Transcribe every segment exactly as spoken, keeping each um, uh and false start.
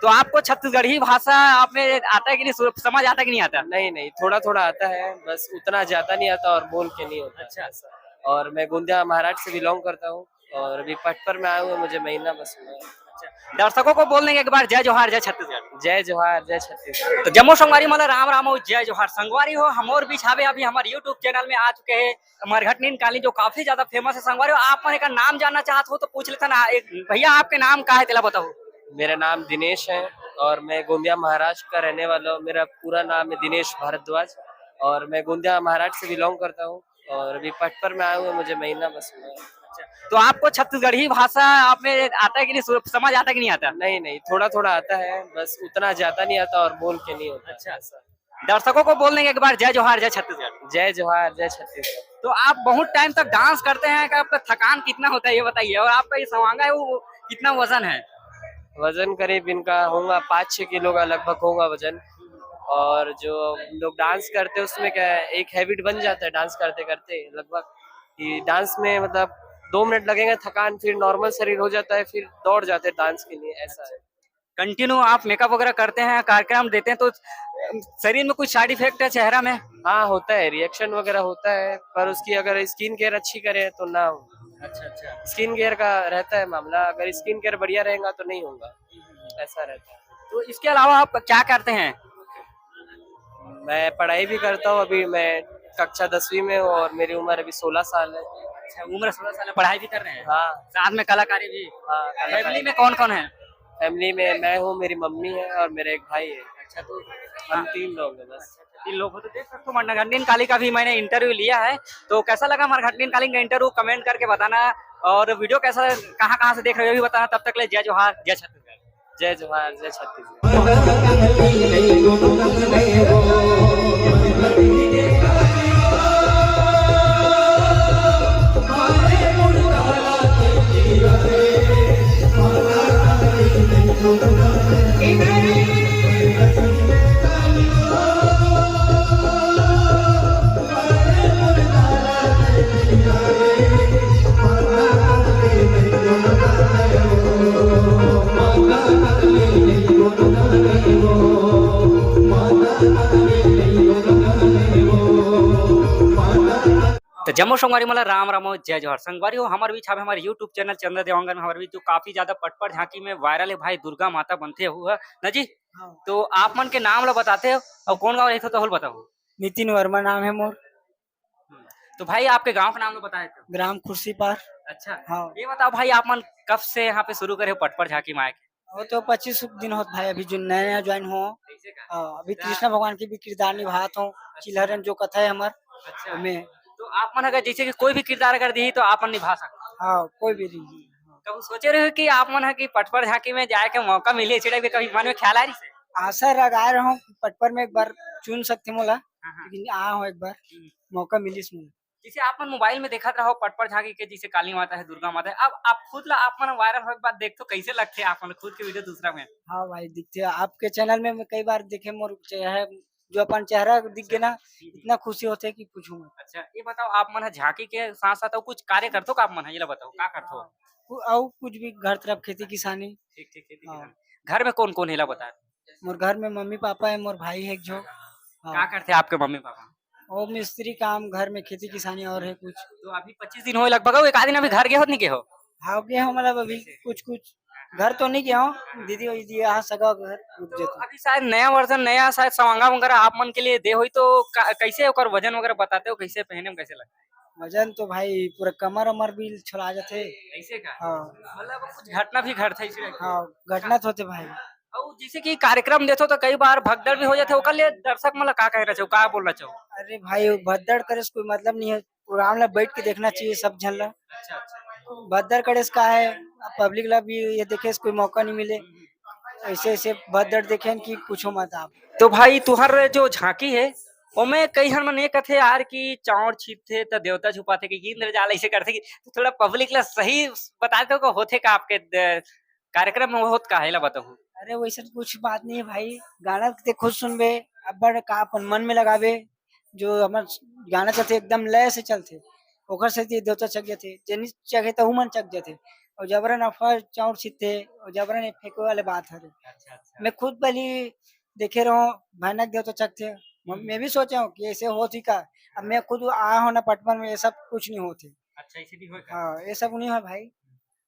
तो आपको छत्तीसगढ़ी भाषा आप में आता है कि नहीं, सुर-, समझ आता है कि नहीं आता? नहीं, नहीं, थोड़ा-थोड़ा आता है, बस उतना ज्यादा नहीं आता और बोल के नहीं होता। अच्छा। और मैं गोंदिया महाराष्ट्र से बिलोंग करता हूँ और अभी पटपर में आया हुआ, मुझे महीना बस हुआ है। दर्शकों को बोल देंगे एक बार, जय जोहार, जय छत्तीसगढ़। जय जोहार, जय छत्तीसगढ़। तो जम्मो संगवारी मन ल राम राम अउ जय जोहार। संगवारी हो, हमर बीच हावे अभी हमर YouTube चैनल में आ चुके हैं मरघट नींद कालीन, जो काफी ज्यादा फेमस है। संगवारी हो, आप मन एकर नाम जानना चाहत हो तो पूछ लेथन। आ, एक भैया, आपके नाम का है, तेला बताओ। मेरा नाम दिनेश है और मैं गोंदिया महाराष्ट्र का रहने वाला हूँ। मेरा पूरा नाम है दिनेश भारद्वाज और मैं गोंदिया महाराष्ट्र से बिलोंग करता हूँ और अभी पटपर में आया हुआ, मुझे महीना बस हुआ है। तो आपको छत्तीसगढ़ी भाषा आप में आता है कि नहीं, सुर-, समझ आता है कि नहीं आता? नहीं, नहीं, थोड़ा-थोड़ा आता है, बस उतना ज्यादा नहीं आता और बोल के नहीं होता। अच्छा। दर्शकों को बोल देंगे एक बार, जय जोहार, जय छत्तीसगढ़। जय जोहार, जय छत्तीसगढ़। तो आप बहुत टाइम तक डांस करते हैं, कि आपका थकान कितना होता है, ये बताइए, और आपका ये सवांगा है, वो कितना वजन है? वजन करीब इनका होगा पाँच छः किलो का लगभग होगा वजन। और जो हम लोग डांस करते हैं, उसमें क्या है, एक हैबिट बन जाता है डांस करते करते लगभग, कि डांस में मतलब दो मिनट लगेंगे थकान, फिर नॉर्मल शरीर हो जाता है, फिर दौड़ जाते हैं डांस के लिए, ऐसा है। कंटिन्यू आप मेकअप वगैरह करते हैं, कार्यक्रम देते हैं, तो शरीर में कुछ साइड इफेक्ट है चेहरा में? हाँ, होता है, रिएक्शन वगैरह होता है, पर उसकी अगर स्किन केयर अच्छी करें तो ना हो। अच्छा, अच्छा। स्किन केयर का रहता है मामला, अगर स्किन केयर बढ़िया रहेगा तो नहीं होगा, ऐसा रहता है। तो इसके अलावा आप क्या करते हैं? मैं पढ़ाई भी करता हूँ, अभी मैं कक्षा दसवीं में हूँ और मेरी उम्र अभी सोलह साल है। अच्छा, उम्र सोलह साल है, पढ़ाई भी कर रहे हैं, हाँ। साथ में कलाकारी भी। हाँ, फैमिली में कौन कौन है? फैमिली में मैं हूँ, मेरी मम्मी है और मेरा एक भाई है। अच्छा, तो हम तीन लोग हैं बस। तीन लोग हो तो देख सकते हो, मरघट नींद कालीन का भी मैंने इंटरव्यू लिया है। तो कैसा लगा मरघट नींद कालीन का इंटरव्यू, कमेंट करके बताना, और वीडियो कैसा, कहाँ कहाँ से देख रहे हो, ये भी बताना। तब तक ले जय जोहार, जय छत्तीसगढ़। जय जोहार, जय छत्तीसगढ़। तो जम्मो संगवारी मन ल राम राम अउ जय जोहार। संगवारी हो, हमर बीच हवे हमर YouTube चैनल चंद्र देवांगन, हमर बीच जो काफी ज्यादा पटपर झांकी में वायरल है भाई, दुर्गा माता बनथे हू है ना जी। हाँ। तो आप मन के नाम ल बताते हो और कौन गाँव रहते हो, तो बताओ। नितिन वर्मा नाम है मोर। तो भाई, आपके गांव का नाम तो बताए थे। ग्राम खुर्सीपार। अच्छा। हाँ। ये बताओ भाई, आप मन कब से यहाँ पे शुरू करे हो पटपर झांकी में आए के? वो तो पच्चीस दिन होत भाई, अभी जो नया नया ज्वाइन हो। ऐसे का? हाँ, अभी कृष्णा भगवान के भी किरदार निभात हो। चिल्हरन जो कथा है हमर अच्छा। में। तो आप मन अगर जैसे कि कोई भी किरदार अगर दी तो आप मन निभा सकते हो। हाँ, कोई भी नहीं। कभी सोचे रहे हो कि आप मन ह कि पटपर झांकी में जाए के मौका मिले, इस टाइप के कभी मन में ख्याल आ रही से? आशा लगाए रहो पटपर में एक बार चुन सकते मोला, हाँ, हाँ। लेकिन आ हो एक बार मौका मिलिस मोला। जैसे आप मन मोबाइल में देखत रहो पटपर झांकी के, जैसे काली माता है, दुर्गा माता है, अब आप खुद ला आप मन वायरल होए के बाद देख तो कैसे लगथे आप मन खुद के वीडियो दूसरा में? हाँ भाई, दिखते हैं। आपके चैनल में मैं कई बार देखे, मोर चेहरा, जो अपन चेहरा दिख गया ना, इतना खुशी होते कि पूछो मत। अच्छा, ये बताओ, आप मन ह झांकी के साथ साथ अउ कुछ कार्य करथो का आप मन ह? ये ला बताओ, का करथो? कु-, अउ कुछ भी घर तरफ खेती किसानी। ठीक, ठीक, खेती हाँ। किसानी। घर में कौन कौन है, ला बता। मोर घर में मम्मी पापा है, मोर भाई है एक जो। हाँ। का करथे आपके मम्मी पापा? वो मिस्त्री काम, घर में खेती किसानी और है कुछ। तो अभी पच्चीस दिन होए लगभग, हो एक आध दिन अभी घर गए हो नहीं गए हो? हाँ, गए हो मतलब अभी कुछ कुछ घर तो नहीं गया हूँ, दीदी वही दिए हाँ सगा घर रुक तो जाता। अभी शायद नया वर्जन, नया शायद सवांगा वगैरह आप मन के लिए दे होई, तो का, कैसे ओकर वजन वगैरह बताते हो, कैसे पहने में कैसे लगता है? वजन तो भाई पूरा कमर अमर भी छोड़ा जाते। ऐसे का? हाँ। मतलब कुछ घटना भी घटता है इसी टाइप के? हाँ, घटना तो होते भाई। और जैसे कि कार्यक्रम देखो तो कई बार भगदड़ भी हो जाते, ओकर लिए दर्शक मन ला का कहना चाहो, का बोलना चाहो? अरे भाई, भगदड़ करे से कोई मतलब नहीं है, प्रोग्राम ला बैठ के देखना चाहिए सब झन ला। अच्छा, अच्छा। भगदड़ करे से का है, पब्लिक ला भी ये देखे से कोई मौका नहीं मिले, ऐसे ऐसे भगदड़ देखे कि पूछो मत आप। तो भाई, तुहर जो झांकी है, ओमे कई हर मन ये कथे यार कि चाउर छिपथे त देवता छुपाथे, कि इंद्रजाल ऐसे करथे, कि तो थोड़ा पब्लिक ला सही बता दो, को होथे का आपके द-, कार्यक्रम में होत का है, ला बताओ। अरे, वैसे कुछ बात नहीं है भाई, गाना के खुद सुनबे, अब्बड़ का अपन मन में लगाबे, जो हमर गाना चलते एकदम लय से चलते, ओकर से देवता चक जाते, जेनी चके त उमन चक जाते। अउ जबरन अफवाह चाउर छितथे, अउ जबरन ये फेंके वाले बात हरे। अच्छा, अच्छा। मैं खुद पहली देखे रहूं, भयानक देवता चकथे। मैं, हम्म। मैं भी सोचा हूँ कि ऐसे होत ही का। अब मैं खुद आया हूँ ना पटवन में, ये सब कुछ नहीं होत हे। अच्छा, ऐसे नहीं होय का? हाँ, ये सब नहीं होय भाई।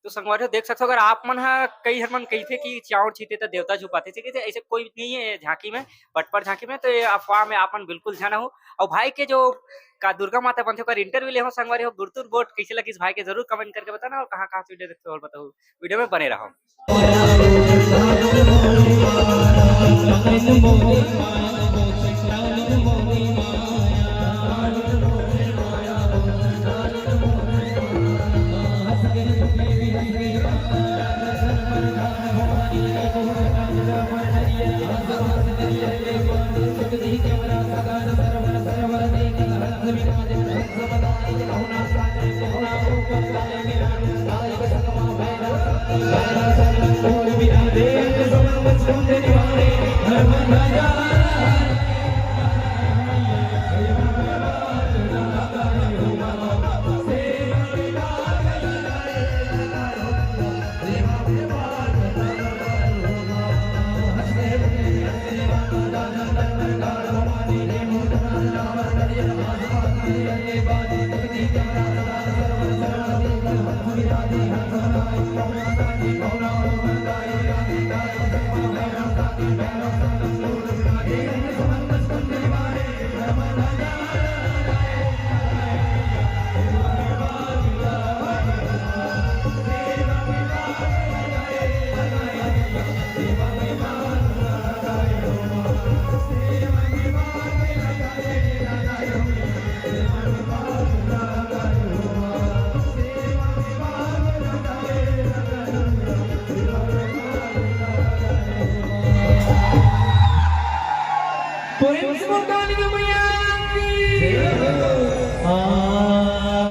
तो संगवारी हो, देख सकथो, अगर आप मन ह, कई हर मन कहिथे कि चाउर छिते त देवता झुपाथे, ठीक हे, ऐसे कोई नहीं है झांकी में, पटपर झांकी में, तो ये अफवाह में आप मन बिल्कुल झन हो। और भाई के जो का दुर्गा माता बनथे, ओकर इंटरव्यू ले हो संगवारी हो, गुरतुर बोट कैसे लगिस भाई के, जरूर कमेंट करके बताना, और कहाँ-कहाँ से वीडियो देखते हो, और बताओ, वीडियो में बने रहो। प्रेम से बोल काली मैया की। हाँ।